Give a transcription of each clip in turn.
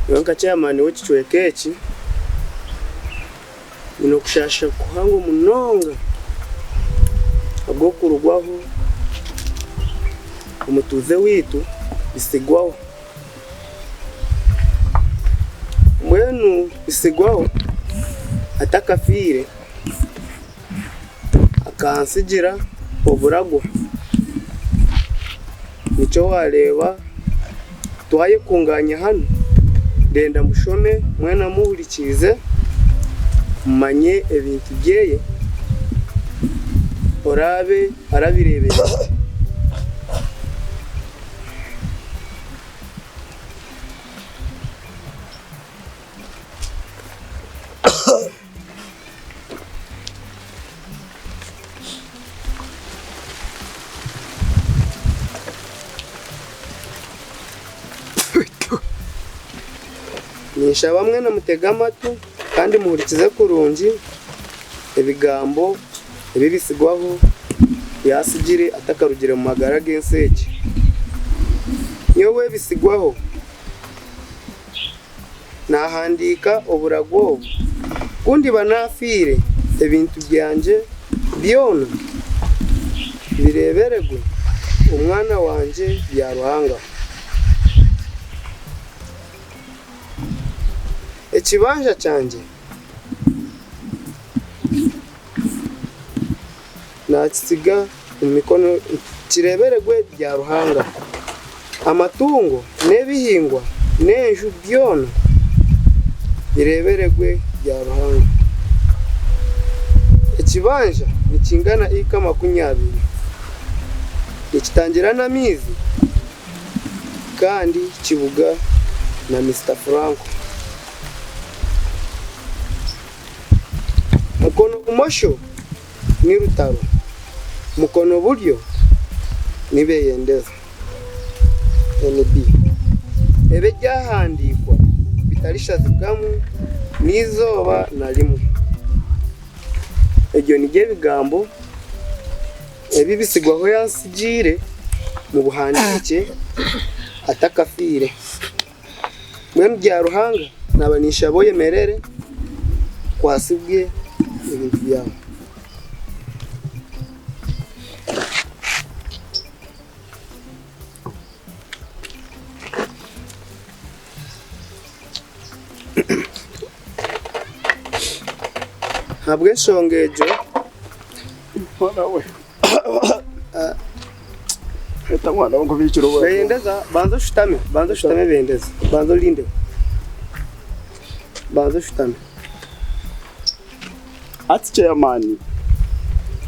Nyowe nka chairman w'ekicweka eki, nyine okushaasha kuhango munonga ahabw'okurugwaho omutuuze waitu Bisigwaho. Mbwenu Bisigwaho atakafiire akantsigira oburagwa, nikyo waareeba twayekunganya hanu ndenda mushome mwena muhurikiize mumanye ebintu byeye oraabe arabireeberera. Ninshaba mwena mutege amatu kandi muhurikize kurungi ebigambo ebi Bisigwaho yaatsigire atakarugire mu magara g'ensi egi. Nyowe Bisigwaho. Naahandiika oburagwa obu, Ku ndiba naafiire, ebintu byangye byona bireeberegwe omwana wangye Byaruhanga. Ekibanja kyangye naakitsiga omu mikono kireeberegwe Byaruhanga. Amatungo n'ebihingwa n'enju byona bireeberegwe Byaruhanga. Ekibanja nikingana eka 20, nikitangira n'amaizi kandi kibuga na Mister Franco. Mukono bumosho ni Rutaro, mukono buryo ni Beyendeza. NB, Ebi ebyahandiikwa bitarishazibwamu n'eizooba na rimwe. Ebyo nibyo ebigambo ebi Bisigwaho yantsigiire mu buhandiikye atakafiire. Mbwenu Byaruhanga naaba ninshaba oyemerere okwatsibwe ebintu byawe. Ahabw'enshonga egyo, Beyendeza banza oshutame, banza oshutame Beyendeza, banza orindeho, banza oshutame. Hati chairman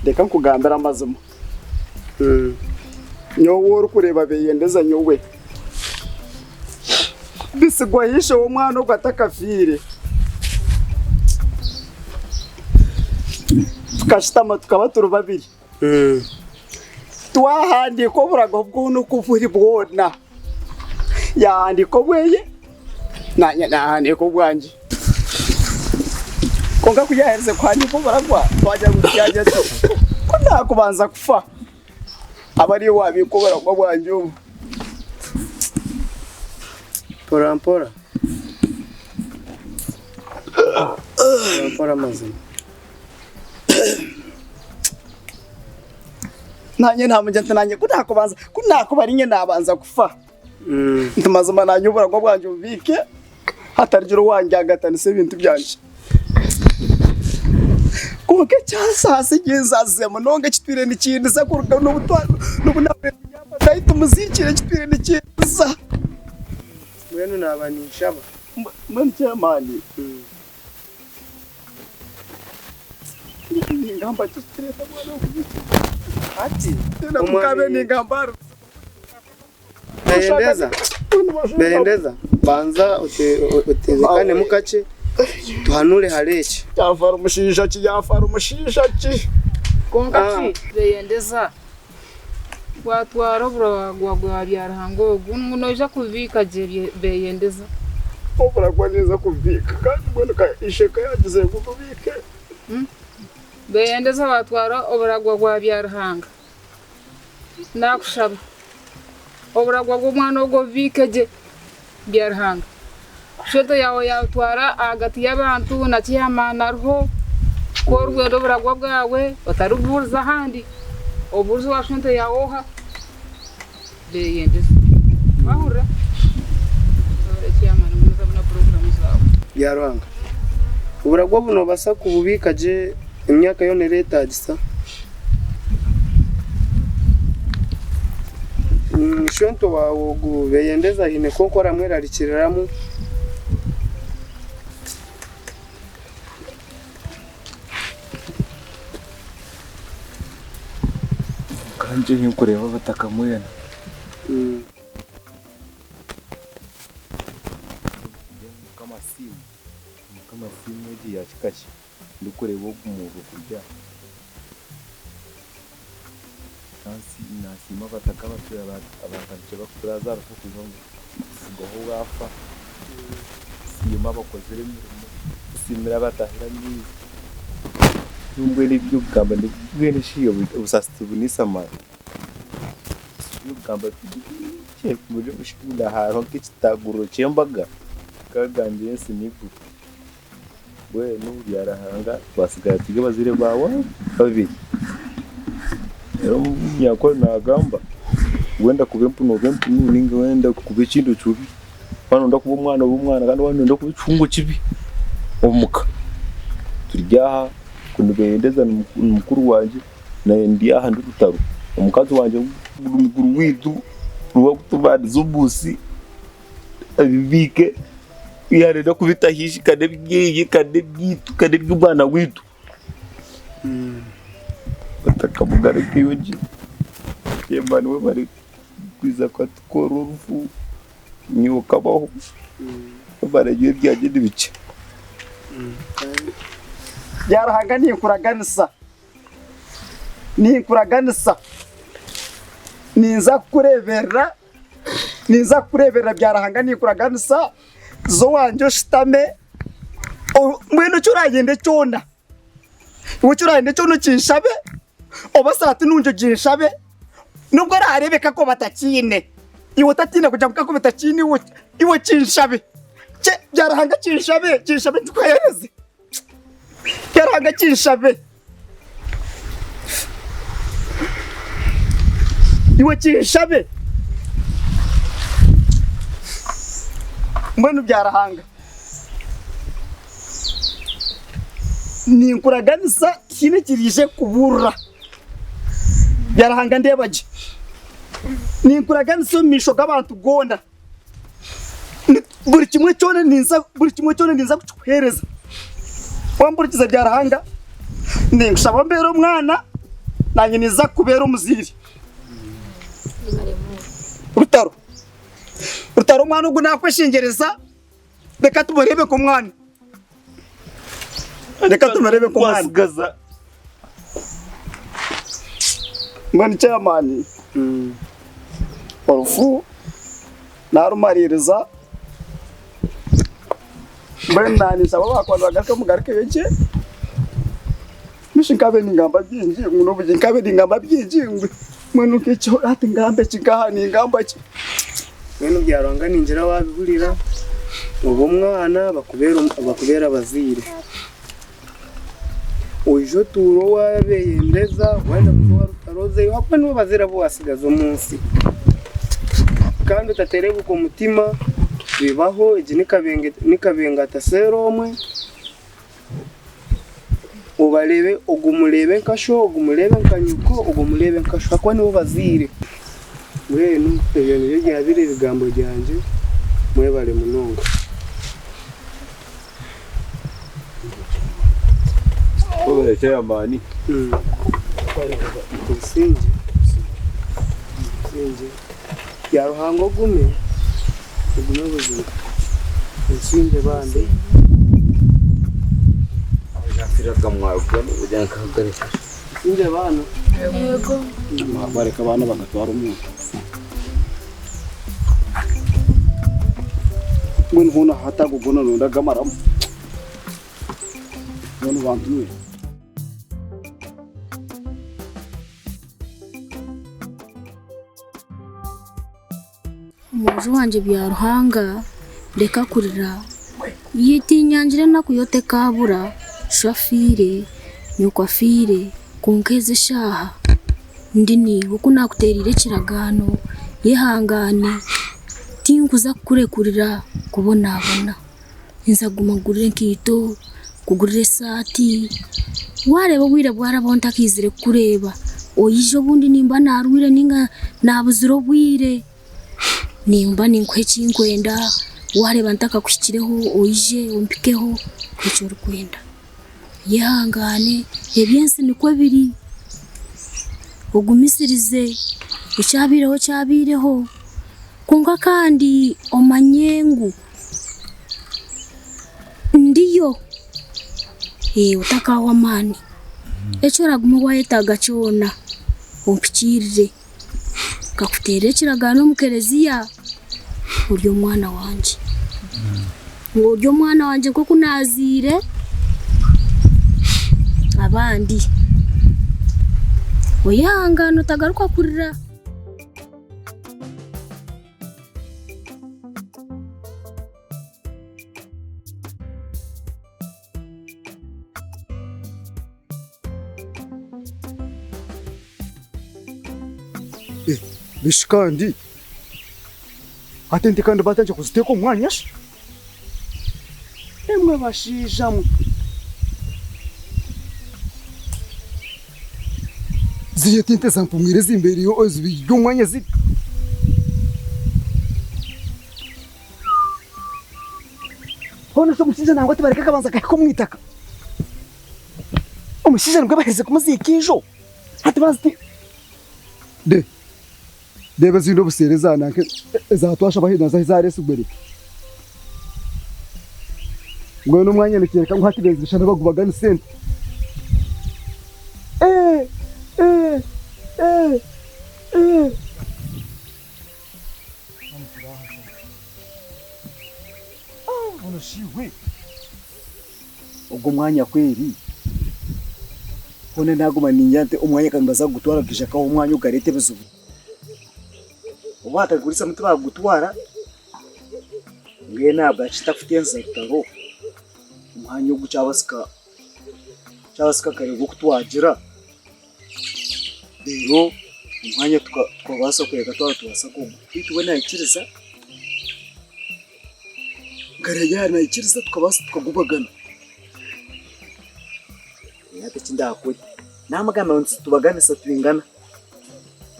reka nkugambire amazima. Nyowe ou orikureeba Beyendeza nyowe. Bisigwaho ishe w'omwana ogwo atakafiire. Tukashutama tukaba turi babiri. Twahandiika oburago bwona oku buri bwona. Yaahandiika obweye, naanye naahandiika obwangye. Kwonka ku yaaherize kuhandiika oburagwa, twagira ngu tyagira ati, ku naakubanza kufa, abe ariyo waabiika oburagwa bwangye obu. Mpora mpora. Mpora mpora mazima. Naanye naamugira nti naanye ku naakubanza ku naakuba ari nyowe naabanza kufa, nti mazima naanye oburagwa bwangye obubiike hatarigira owandyagatanisa ebintu byangye. Kwonka ekyansaasa ekinsaasize munonga ekitwire nikindiza kuruga n'obu twa n'obu naabaire ndi tumuziikire kitwire nikindiza. Mbwenu naaba ninshaba. Mbwenu chairman. Hati omwami Beyendeza, Beyendeza, banza otebekanemu kakye tuhanure hari eki. Yafara omushaija ki? Yafara omushaija ki? Kwonka ki Beyendeza, watwara oburagwa bwa Byaruhanga ogu ngu noija kubiika gye Beyendeza? Oburagwa ninza kububiika kandi mbwenu ka ishe ka yagizire ngu mbubiike. Beyendeza watwara oburagwa bwa Byaruhanga. Nakushaba oburagwa bw'omwana ogu obubiike gye Byaruhanga. Shente yaawe yaatwara ahagati y'abantu na chairman ariho, ku orikwenda oburagwa bwawe otaribubuuriza ahandi, obuurize owa shente yaawe oha, Beyendeza. Wahurira? Chairman gumizamu na puroguramu zaawe. Byaruhanga. Oburagwa obu noobaasa kububiika gye emyaka yoona ereetaagisa. Shwento waawe ogu Beyendeza haine nk'oku oramwerarikiriramu. Nkangye nkureeba abataka mwena. Mukama asiimwe, Mukama asiimwe egi ya kika ki ndikureeba ogu mwojo kurya Nasiima abataka abatandikire bakuturaza aha rufu kwiha kusigaho waafa. Nsiima abakozire emirimo, nsiimire abatahire amaizi. Mbwenu eby'okugamba mbwenu shi obusaasi tibuniisa amara? Eby'okugamba tibikye mbwenu hariho nk'ekitaaguriro ky'embaga kagambire ensi n'eiguru. Mbwenu bya Ruhanga twatsigara turi abazaire baawe babiri. Reero omunyankore naagamba wenda kuba empunu obe empunu nainga wenda kuba ekintu kibi, waaba nooyenda kuba omwana obe omwana kandi waaba nooyenda kuba ekihungo kibi omuka. Turi aha nibeyendeza ni mukuru wangye naanye ndi aha ndi Rutaro. Omukazi wangye ni mukuru waitu niwe arikutubandiza omunsi. Abibiike yarenda kubita haihi kandi ebyeye kandi ebyaitu kandi eby'omwana waitu. Batakamugarukayo gye Emma niwe barikwija kutukorera orufu nyowe okabaho mara nyowe ebyangye ni bikye. Byaruhanga ninkuraganisa, ninkuraganisa ninza kukureeberera. Ninza kukureeberera Byaruhanga ninkuraganisa, za owangye oshutame, mbwenu eki oraayende kyona, iwe eki oraayende kyona okinshabe, oba esaati nungi oginshabe, nobu oraareebe kakuba batakiine, iwe otatiina kugira ngu kakuba batakiine iwe okinshabe, Byaruhanga kinshabe, kinshabe nkikuheereze, Byaruhanga kinshabe. Iwe kinshabe. Mbwenu Byaruhanga, ninkuraganisa tihaine ekiriije kukuburira. Byaruhanga ndeeba gye. Ninkuraganisa omu maisho g'abantu goona. Buri kimwe kyona ninza buri kimwe kyona ninza kukikuheereza. Wampurikiza Byaruhanga, ninkushaba ombeere omwana, naanye ninza kukubeera omuzaire. Rutaro, Rutaro omwana ogu nakweshengyereza, reka tumureebe nk'omwana. Reka tumureebe nk'omwana. Wasigaza. Mbwenu chairman, orufu narumariiriza, mbwenu naanye nshaba abaakwanza bagaruke mugarukeyo gye, mbwenu shi nkabe ningamba bingi ngu n'obugi nkabe ningamba bingi ngu mbwenu nk'ekyo hati ngambe ki nkaha ningamba ki? Mbwenu bya Ruhanga ningira waabihurira, obe omwana bakubeere abazaire. Oije otuure owa Beyendeza, waaheza kuza owa Rutaro ozeyo ahabw'okuba nibo bazaire abu waatsigaza omu nsi. Kandi otaterebuka omutima, bibaho egi ni Kabengata aseera omwe, obareebe ogu omureebe nka sho, ogu omureebe nka nyoko, ogu omureebe nka sho ahabw'okuba nibo bazaire. Mbwenu ebyo nibyo byabaire ebigambo byangye, mwebare munonga. Obusingye obusingye ya Ruhanga ogume ogume buzima obusingye bambi. Obusingye baana. Bareka abaana bakatwara omuntu. Mbwenu hoona hati ago goona noyenda kugamaramu? Mbwenu bantu mwe. Omwojo wangye Byaruhanga reka kurira. Tiinyangire enaku yo tekaabura, sho afiire, nyoko afiire, kwonka ezi eshaaha ndi naiwe. Oku naakuteereire ekiragaano, yehangaane, tinkuza kukurekurira kubonabona. Ninza kuguma nkugurire enkaito, nkugurire esaati, waareeba obwire bwarabaho ntakaizire kukureeba, oije obundi nimba naarwaire nainga naabuzire obwire. Nimba ninkuha eki nkwenda, waareeba ntakakuhikireho oije ompikeho nkuhe eki orikwenda. Yehangaane, eby'ensi nikwo biri, ogumisirize, ekyabaireho kyabaireho kwonka kandi omanye ngu ndiyo, otakaahwa amaani, eki oragume waayetaaga kyona ompikiirire. Nkakuteerera ekiragaano omu kereziya ori omwana wangye. Ngu ori omwana wangye nk'oku naazaire abandi. Oyehangaane otagaruka kurira. Bishi kandi hati ente kandi batandikire kuziteeka omu mwanya shi? Imwe bashaija mwe! Ziriya ti ente za Mpumwire ezimbereireho eziri omu mwanya ziri? Hoona shi omushaija nangwa tibareka akabanza akahika omu itaka? Omushaija nibwo baherize kumuziika ijo hati banza ti De Reeba ezindi obuseere eza nanka eza twasha bahi nazo ahi zareesigwere. Mbwenu omwanya nikyoreka ngu hati benzire shana bagubaganise ente. Eh eh eh eh. Ogwo mwanya kweri hoona naguma niinya nti omwanya ka nibaza kugutwara gaija kuha omwanya ogareeta ebizibu. Obu baatagurizamu tibakugutwara mbwenu ahabwaki ntakutenza rutaro omwanya ogu kyabasika kyabasika kare oku twagira reero omwanya tukabaasa kureka twaba nitubaasa beitu we naikiriza. Nkareba yaaba naikiriza tukabaasa tukagubagana. Hati eki ndaakore, naamugambira ngu nitubaganisa twingana,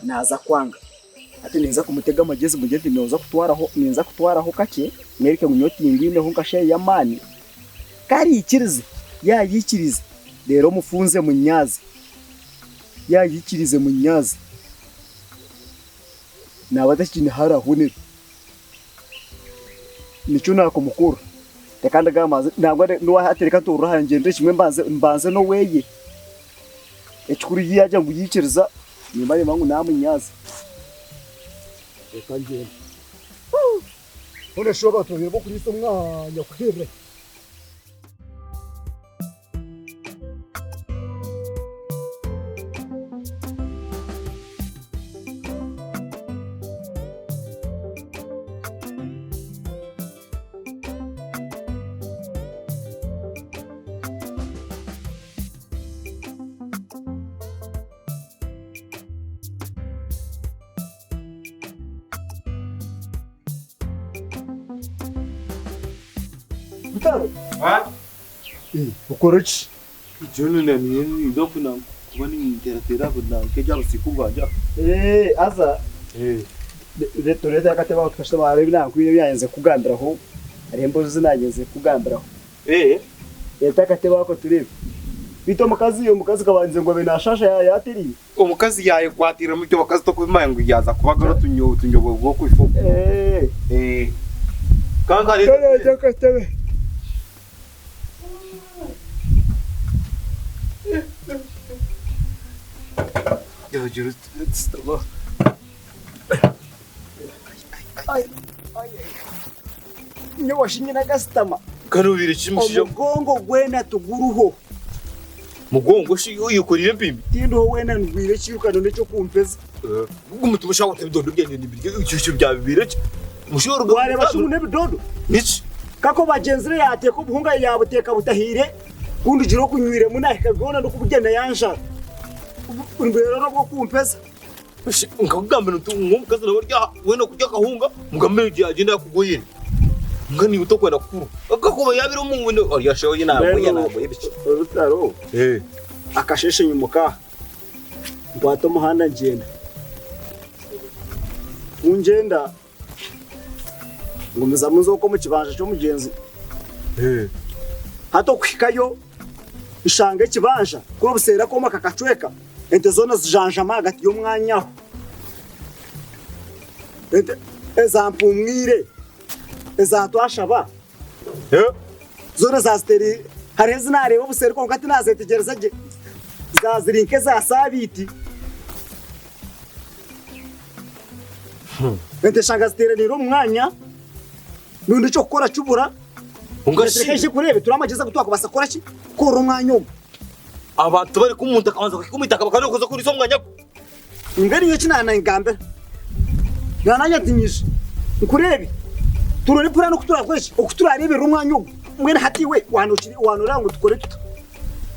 naaza kwanga. Hati ninza kumutega amagyezi mugire nti nooza kutwaraho, ninza kutwaraho kakye, mwereke ngu nyowe tingwineho nka share y'amaani, ku araikirize, yaayaikiriize, reero mufunze munyaaze, yaayaikiriize munyaaze, naaba atakiine ahu araahonere. Nikyo naakumukora. Reka ndagambanze nangwa hati reka ntoorere aha ngyendere kimwe mbanze mbanze n'oweye. Ekikuru yaagira ngu yaikiriza nimba nimanya ngu naamunyaasa. Reka ngyende. Hoona shi abantu babaire b'okuriisa omwanya kuherera hi? Rutaro. Okora ki? John na niyo ninza kuba ninteerateera nanka abusiku bwangye aha. Haza tureete akatebe aho tukashutama hariho ebi naakwire ebi naayenzire kukugambiraho hariho emboozi ezi naayenzire kukugambiraho. Reeta akatebe ako tureebe. Beitu omukazi omukazi kabandize ngu abe naashaasha yaatereire. Omukazi yaayekwatiiremu itwe abakazi tokubimanya ngu yaaza kubagara otunyobwa bw'okufa oku. Kareete akatebe. Nyowe shi nyine akasitama. Omugongo gwena tiguruho. Mugongo shi oyekoreire empimbi? Tindiho weena ngwire ekiirukano n'eky'okumpeza. Wareeba shi ngu n'ebidodo? Niki? Kako bagyenzire yaateeka obuhunga yaabuteeka butahiire, ku ndugira oku nywiremu naahika bwona ndikubugyenda yanjara. Mbwenu n'obw'okumpeza. Nkakugambira nti ngu omukazi nawe ari aha weena kurya akahunga mugambe nti yagyenda yakugoyire mbwenu niiwe tokwenda kukuru kakuba yaabire omu ngu aryashaho ye naagoya naagoya ebiki. Orutaro akasheeshe nyimuka nkwata omuhanda ngyenda. Ku ngyenda Ngumizamu nzooka omu kibanja ky'omugyenzi. Hati okuhikayo nshanga ekibanja kuri obuseeri akooma kakacweka, ente zoona zijanjama ahagati y'omwanya aho. Ente ezampumwire, ezatwashaba zoona zazitereire. Hariho ezi naareeba obuseeri kwonka tinazetegyereza gye, zaziri nk'eza saabiiti. Ente eshanga ziteeraniire omu mwanya, rundi eky'okukora kibura. Reka ije kureebe turebe amagyezi agu twakubaasa kukora ki? Kukorera omwanya ogu. Abantu bari kumuntu akabanza kuhika omu itaka bakaba kuza kuriisa omwanya gwe. Mbwenu nyowe eki naanangambira, naananya nti nyije nkureebe turore puraani oku turakore ki, oku turareeberera omwanya ogu. Mbwenu hati iwe waanoreeba ngu tukore tuta?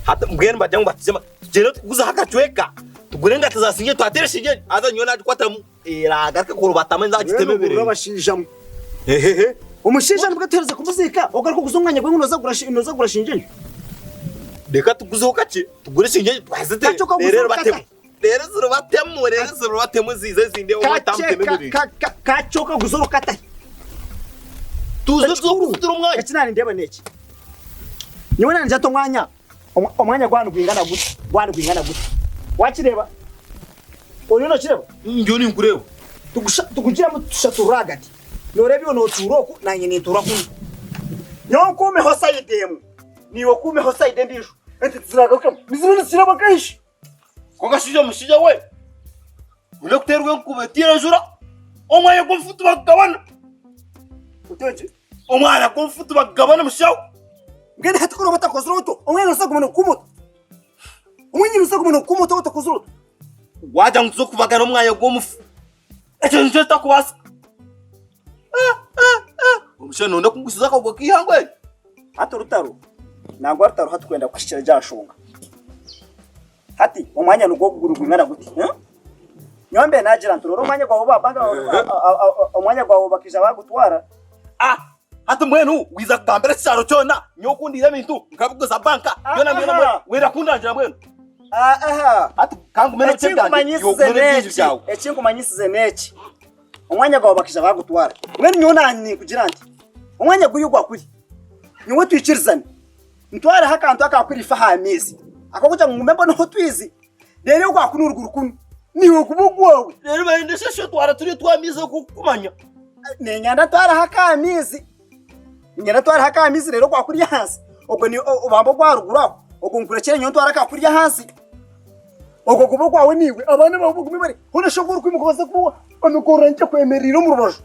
Hati mbwenu nibagira ngu batugyema Tugyende tuguzeho akacweka tugure engata za singye twatere singye haza nyowe nagikwatamu eragaruke kurubatamu nze ngiteme Mbwenu ebirenge. abashaija mwe. Ehehe. Omushaija nibwo atuherize kumuziika ogaruka oguze omwanya gwe ngu noza kugura noza kugura shingyenya. Reka tuguzeho kakye tugure singye twazite Kakye okaguza reero orukata. batemu. Reero zirubatemu reero zirubatemu ziize zindeebe Kakye watamutema ka ebirenge. ka ka kakye okaguza orukata. Tuze tuze Ekikuru kufutira omwanya. eki nanindeeba n'eki. Nyowe nangye ati omwanya Omwanya gwaba nigwingana guti, gwaba nigwingana guti. Wakireeba? Oriyo nokireeba? Ndiyo ninkureeba. Tugugiremu tushaturure ahagati. Nooreeba iwe nootuura oku, naanye nintuura kunu. Nyowe nkuumeho sayidi emwe, naiwe okuumeho sayidi endiijo. Ente tiziraagarukemu, niziba niziraba nkaihi. Kwonka shija mushaija we, oine kuteerwa enkuba etaire enjura, omwanya gw'omufu tibakugabana. Otegye. Omwanya gw'omufu tibakugabana mushaho. Mbwenu hati ku oraabe otakozire otyo, omwanya nooza kuguma nigukuuma ota? Omwanya nooza kuguma nigukuuma ota otakozire otyo? Waagira ngu tuze kubagana omwanya gw'omufu, ekyo nikyo kitakubaasika. Omushaija nooyenda kungusiza akagwe k'eihangwe eri? Hati orutaro, nangwa rutaro hati kwenda kuhikira gye aha nshonga. Hati omwanya nigwo nigwingana guti? Nyowe mbe naagira nti rora omwanya gwawe ba banka omwanya gwawe bakaija baagutwara. Ah, hati mbwenu wiza kugambira ekyaro kyona nyowe oku ndiire ebintu nkabiguza banka byona byona mbwenu wenda kundangira mbwenu. Aha. Hati kangume n'obukye bwangye iwe ogume n'ebingi byawe. Ekinkumanyisize n'eki, omwanya gwawe bakaija baagutwara. Mbwenu nyowe ninkugira nti omwanya guriya ogwakuri nyowe twikirizane. Ntwareho akantu akakwirifa aha maizi akokugira ngu ngume mboneho otwizi, reero ogwa kunu oruguru kunu niiwe guba ogwawe. Reero bahindura eshusho twara turiya tw'amaizi oku kumanya. Niinyenda ntwareho ak'amaizi, niinyenda ntwareho ak'amaizi reero ogwa kuriya ahansi ogwo ni obambe ogwa ruguru aho, ogwo nkurekyere nyowe ntware aka kuriya ahansi. Ogwo gube ogwawe naiwe abaana baawe bagume bari hoona shi ogu orikwimuka obaase kuba wamigorora nkye ekwemereire omu rubaju.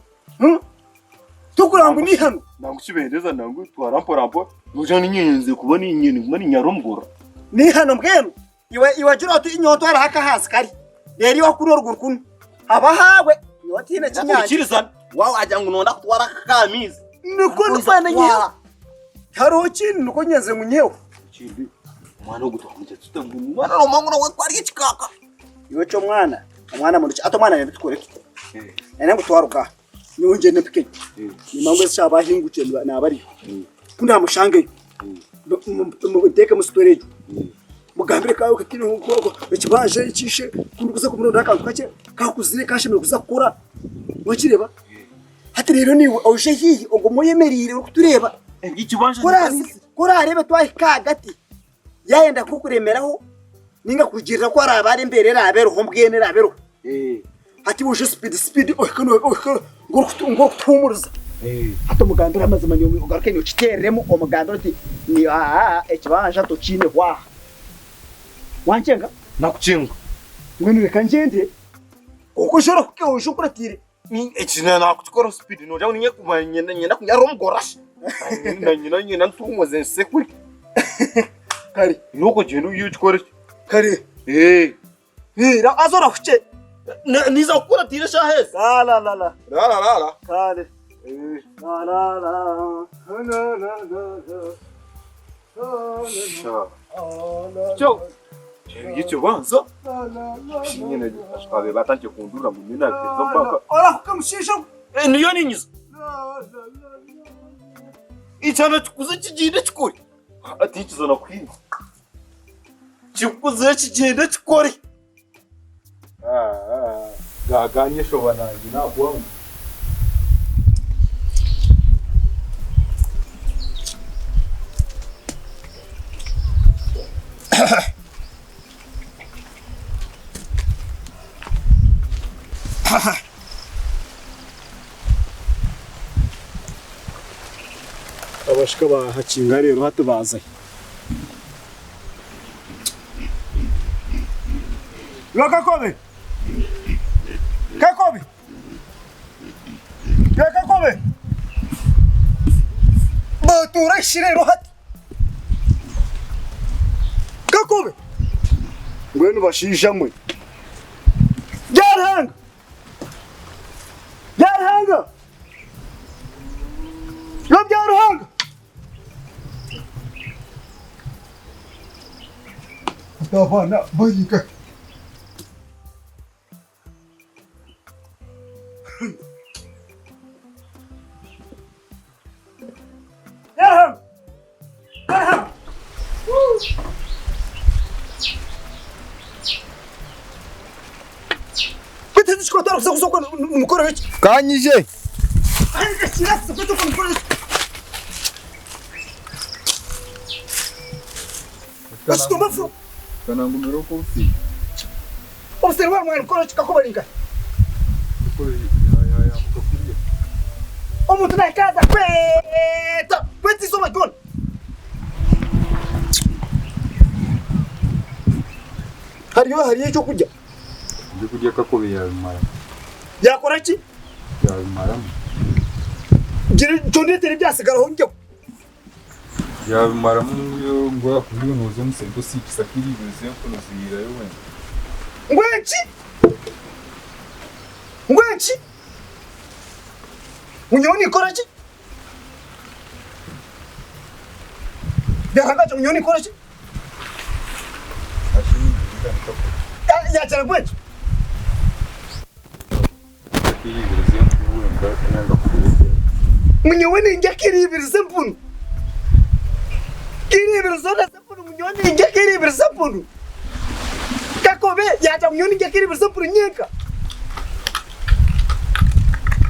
Tokureba ngu n'eihano. Nangu kibendeza nangu twara mpora mpora nogira ninyenze kuba ninye niguma ninyara omugorora. N'eihano mbwenu iwe iwe gira oti nyowe ntwaraho akahansi kari reero iwe kuri oruguru kunu haba haawe nyowe tihaine ki nyangye. Okirizana waaba wagira ngu noyenda kutwara aka kamiizi. Nikwo ndikwenda nyiheho tihariho kindi nikwo nyenze ngu nyiheho. Ekindi omwana ogu twamugira tuta ngu omwana nomanya ngu nawe ku ari ekikaaka. Iwe ky'omwana omwana murungi hati omwana nayenda tukore tuta nayenda ngu twaruga aha. Nyowe ngyende mpikeyo nimba ngu ezi abahingukire naaba ariyo ku namushangeyo nteekemu story egyo mugambire ekibanja ekishe ku ndikuza kumurondaho akantu kakye kakuzire kashemereire kuza kukora wakireeba hati reero naiwe oije haihi ogume oyemereire orikutureeba ku orareebe twahika ahagati yayenda kukuremeraho ninga kugirira ku araabe ari embeera eraabe eriho mbwenu eraabe eriho hati iwe oije speed speed ohike ohike nk'orikutuhuumuriza hati omugambire amazima nyowe ogaruke okiteereremu omugambire oti aa ekibanja tokiine hwaha wankyenga? Nakukinga. Mbwenu reka ngyende kwonka oije orahuke oije okuratiire. Eki nakukikora speed nogira ngu ninye kuba nyenda kunyarira omugorora shi na nyina ntunguze nsekure. Kare. Nuko gyenda oye okikore. Kare. Eh. Eh, haza orahukye. Niiza kukuratiira eshaaha ezi. La la la la. La la la la. Kare. Kyo ekibanza nyine abe batandikire kundurira ngu nyine nateeza mpaka. Orahuka mushaija we! Niyo ninyiza. Ekyana kikuze kigyende kikore. Atikiza na kuhinga. Kikuze kigyende kikore. Gaganye shoba nange nagwamu. Abashika ba hakinga rero hati bazahe. Iwe Kakobe! Kakobe! Iwe Kakobe! Batuura shi reero hati. Kakobe! Mbwenu bashaija mwe. Byaruhanga! Byaruhanga! Iwe Byaruhanga! Abaana bayiga. Kanyije. Kanangumira uko usi. Omuntu nahikaza kweta kweta izooba ryona. Hariyo hariyo ekyokurya. Ebyokurya Kakobe yabimara. Yakora ki? Yabimaramu. Gira icyo ndetera ebyasigaraho ndyeho. Yabimaramu ngu akubwire noza omu sente osiikisa kiriibiriza empunu zihirayo wena. Ngwenki? Ngwenki? Ngu nyowe ninkora ki? Byaruhanga ngu nyowe ninkora ki? Yagira ngwenki? Kiriibiriza empunu wenka nanga kukureetera. Ngu nyowe nindya kiriibiriza empunu. Kiriibiriza na empunu ngu nyowe nindya kiriibiriza empunu. Kakobe yagira ngu nyowe nindya kiriibiriza empunu nyenka.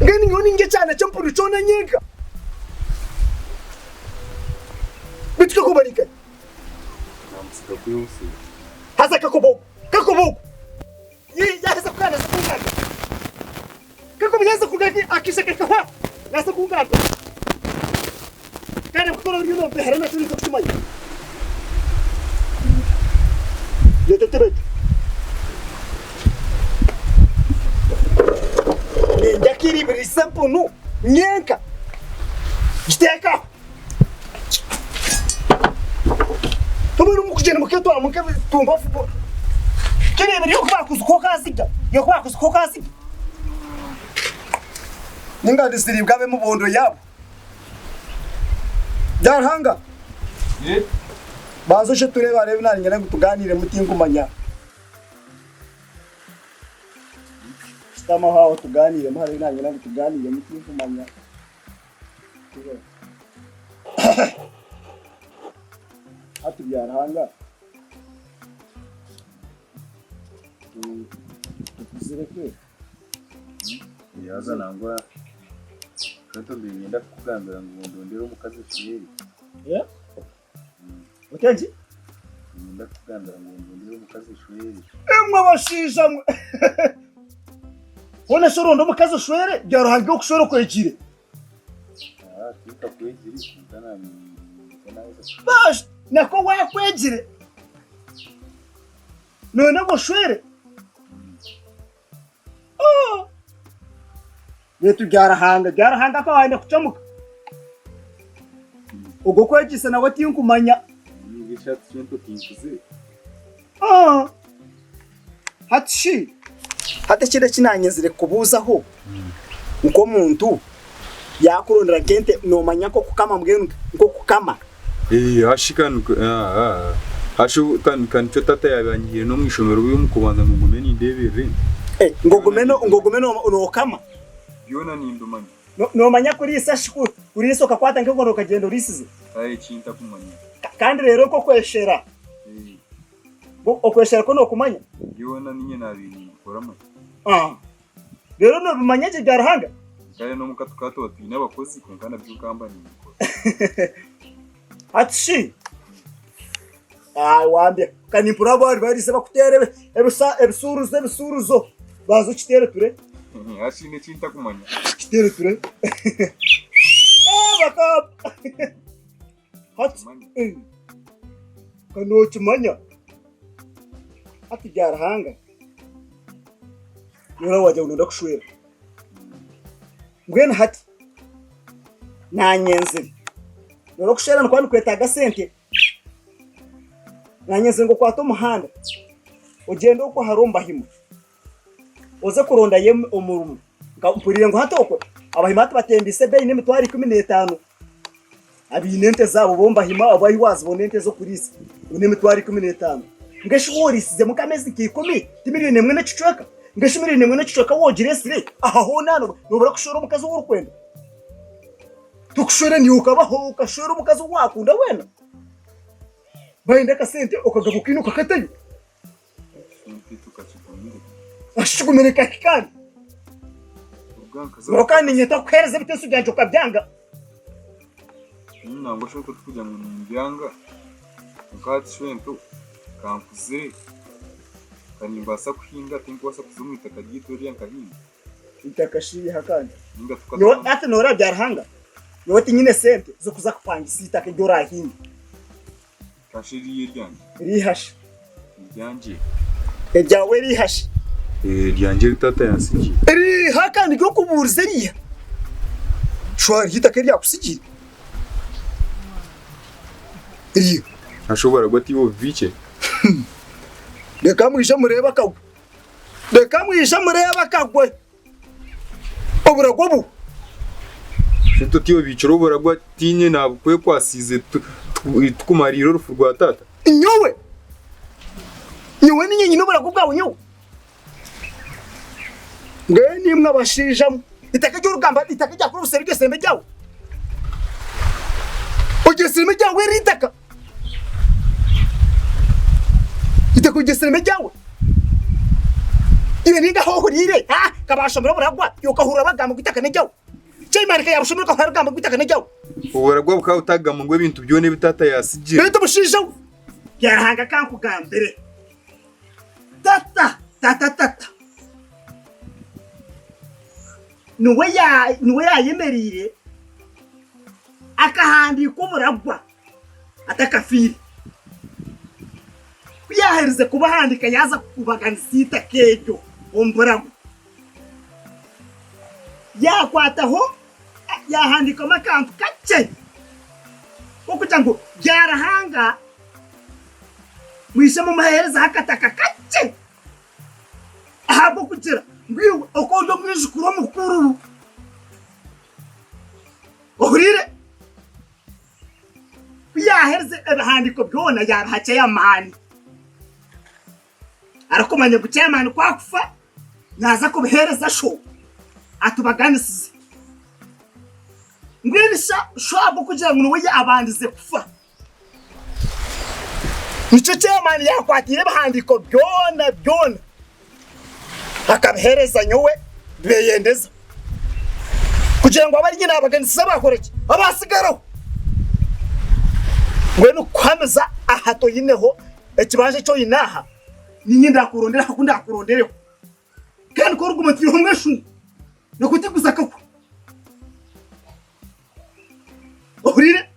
Mbwenu nyowe nindya ekyana ky'empunu kyona nyenka. Beitu kakobe ari nkahi? Namusiga kwihutsya. Haza kakobe ogu, kakobe ogu yaaheza kugaaniza kungambira. Kakobe yaaheza kungambira akaija akahika aho naaheza kungambira. Kandi kukora oriyo nompehera nakyo ninza kukimanya. Reeta entebe egyo. Nindya akiribiriza empunu nyenka. Giteeke aho. Mbwenu mukugyenda muketwara muketumba kireebire yoku bakuzuka okazirya yoku bakuzuka okazirya. Ninga niziriibwa ab'emibondo yaabo. Byaruhanga banza oshe tureebe hariho ebi naanyenda ngu tugaaniiremu tinkumanya. Shutamaho aho tugaaniiremu hariho ebi naanyenda ngu tugaaniiremu tinkumanya. Hati Byaruhanga tukuzire kwe. Yaaza nangwa Kanto mbaire niinyenda kukugambira ngu ondondere omukazi oshwere. Otya ki? Niinyenda kukugambira ngu ondondere omukazi oshwere. Imwe abashaija mwe! Hoona shi oronda omukazi oshwere, Byaruhanga okushwera okwegire? Ah, tinkakwegire kwonka naanye naaheza Bash! Nako waakwegire, noyenda ngu oshwere? Beitu Byaruhanga, Byaruhanga akaba ayenda kucamuka. Ogwo okwegyesa nawe tinkumanya. Hati shi, hati ekindi eki naanyenzire kukubuuzaho nk'omuntu. Yaakurondera nk'ente noomanya nk'okukama mbwenu nk'okukama. Eeh hashi ka hashi ka nikyo tata yaabaire anyihiire n'omu ishomero omu kubanza ngu ngume nindeeberera ente. Eh, ngu ogume ngu ogume nookama. Byona nimbimanya. Noomanya kuriisa shi kuriisa okakwata nk'enkondo okagyenda oriisize? Hariho eki ntakumanya. Kandi reero nk'okweshera. Okweshera kwo nookumanya? Byona niinye naabaire nimbikora manya. Reero noobimanya gye bya Ruhanga? Kare n'omuka tukaba tuba twine abakozi kwonka nabyo nkaba nimbikora. Hati shi wambya ka nimpurira abu bariise bakuteera ebisuuruzo ebisuuruzo baaza okiteere ture. Hati haine eki ntakumanya. Kiteere ture. Bakamba. Hati ka nookimanya hati bya Ruhanga noreeba wagira ngu noyenda kushwera. Mbwenu hati naanyenzire, noreeba okushwera nikuba nikwetaaga sente, naanyenzire ngu okwate omuhanda ogyende okwo hare omu Bahima oze kurondayo omurimo. Mpuriire ngu hati okwo Abahima hati batembiise ebeeyi n'emitwaro 15. Abaine ente zaabo bo Bahima obu ahi waazibona ente ez'okuriisa ngu n'emitwaro 15. Mbwenu shi wooriisizemu nk'ameezi nka ikumi ti miriyoni emwe n'ekicweka? Mbwenu shi miriyoni emwe n'ekicweka woogireetsire aha hoona noobura kushwera omukazi ou orikwenda? Tikushwera niiwe okabaho okashwera omukazi ou waakunda weena? Baayenda akasente okagaba okaine okakatayo? Kigumire kaki kandi? Nyowe kandi niinyenda kukuheereza ebiteeso byangye okabyanga. Nangwa shi otari kugira ngu nimbyanga kwonka hati shwento kankuzire ka nimbaasa kuhinga tinkubaasa kuza omu itaka ryaitu ririya nkahinga. Itaka shi riiha kandi? Nyowe hati noreeba Byaruhanga nyowe tinyine sente z'okuza kupangisa itaka eri orahinge. Kasha eriiha eryangye. Riiha shi? Eryangye. Eryawe riiha shi? Eryangye eri taata yantsigiire. Riiha kandi ry'okubuuriza eriiha? Shwa hariho eitaka eryakutsigiire? Riiha. Kasha oburagwa tiiwe obubiikire. Reka mwije mureebe akagwe. Reka mwije mureebe akagwe. Oburagwa obu. Itwe tiobikire oburagwa tiinye nabukwekwasiize tukumariire orufu rwa taata. Nyowe? Nyowe ninye nyine oburagwa bwawe nyowe? Mbwenu imwe abashaija mwe, eitaka ery'orugamba, eitaka eryakora obuseeri ry'esembe ryawe? Oryesiremu eryawe eri itaka? Itaka oryesiremu eryawe? Iwe ninga ahu ohuriire, ha, ka baashomire oburagwa, iwe okahurira bagamba ngu eitaka n'eryawe. Chairman ka yaabushomire okahurira arikugamba ngu eitaka n'eryawe. Oburagwa bukaba butagamba ngu ebintu byona ebi taata yaasigire. Beitu mushaija we, Byaruhanga ka nkugambire, tata, tata, tata niwe ya, niwe yaayemereire akahandiika oburagwa. atakafiire. Ku yaaherize kubahandiika yaaza kubaganisa eitaka eryo omu burago. Yaakwataho yaahandiikamu akantu kakye k'okugira ngu Byaruhanga mwije mumuheerezeho akataka kakye ahabw'okugira ngu iwe oku ori omwijukuru omukuru ohuriire? Ku yaaherize ebihandiiko byona yaabiha ceyamaani, arikumanya ngu ceyamaani ku akufa naaza kubiheereza sho atubaganisize. Mbwenu sho ahabw'okugira ngu niwe yaabandize kufa, nikyo ceyamaani yaakwatiire ebihandiiko byona byona akabiheereza nyowe Beyendeza kugira ngu abe ari nyine abaganisiza abakora ki abasigaraho. Mbwenu kukuhamiza aha toyineho ekibanja eki oyine aha ninye ndakurondera aha ku ndakurondereho kandi ku origuma otiireho omweshungu nokutiguza kakwe. Ohuriire?